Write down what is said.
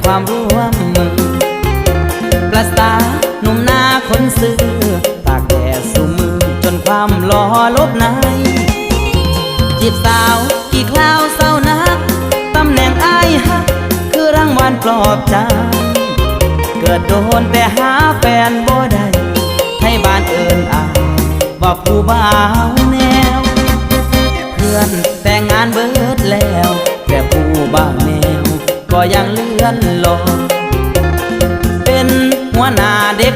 ຄວາມຮ່ວມມື ປະສາໜຸ່ມໜ້າຄົນຊື່ ຕາກແດດຊຸມື້ ຈົນຄວາມຫຼໍ່ຫຼົບໃນ ຈີບສາວຂີ້ຄລາວເຊົານັກ ຕຳແໜ່ງອ້າຍຮັກ ຄືລາງວັນປອບໃຈ ເກີດດົນແຕ່ຫາແຟນບໍ່ໄດ້ ໄທບ້ານເອີ້ນອ້າຍວ່າຜູ້ບ່າວແນວ ເພື່ອນແຕ່ງງານເບິດແລ້ວ ແຕ່ຜູ້ບ່າວແນວກໍຍັງເລື່ອນລອຍ ເປັນຫົວໜ້າເດັກ